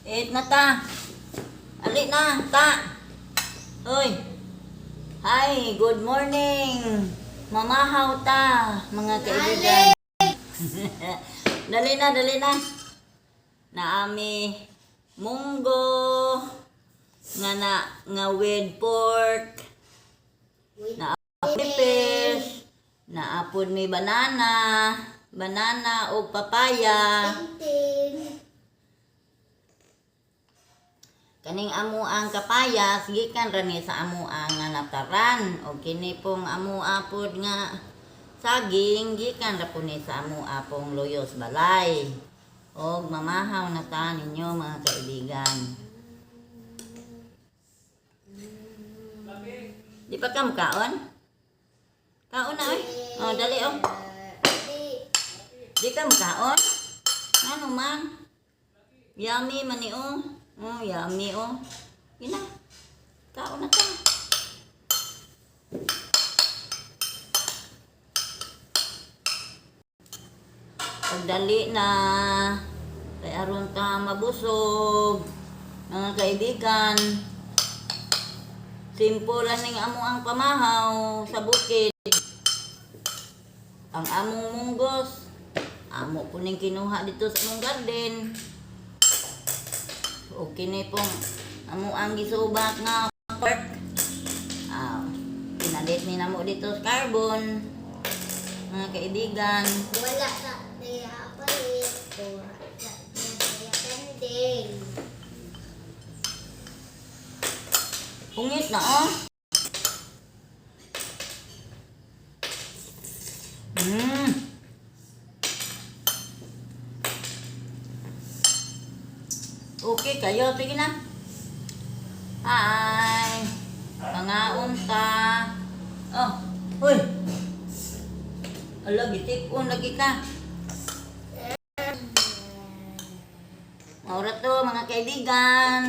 Eat na ta. Ali na, ta. Hoy. Hi, good morning. Mamahaw ta, mga kaibigan. Dali na, dali na. Naami munggo nga na nga with pork, na pepes, naapod may banana, banana o papaya. Ting. Kaning amo ang kapayas gikan ra ni sa amo ang nga nataran, og kini pong amo apod nga saging gikan ra po ni sa amo apong luyos balay. Og mamahaw na ta ninyo, mga kaibigan. Di pa ka mukaon? Kaon na oy. Oh, dali oh. Di. Di ka mukaon? Ano man? Yummy man ni oh. Oh, yummy oh. Ina. Kaon na ta. Pagdali na kay aron ta mabusog. Mga kaibigan, simple lang ning amo ang pamahaw sa bukid. Ang among munggos, amo po ning kinuha dito sa among garden. O kini pong amo ang gisubak nga pork. Ah, pinalit ni namo dito sa carbon. Mga kaibigan, Wala ka naiapalit. Wala ka naiapending. Hungit na oh. Okay kayo, sige na. Hi. Pangaon ta. Oh, huy. Ala, gitipon lagi ka. Maura to, mga kaibigan.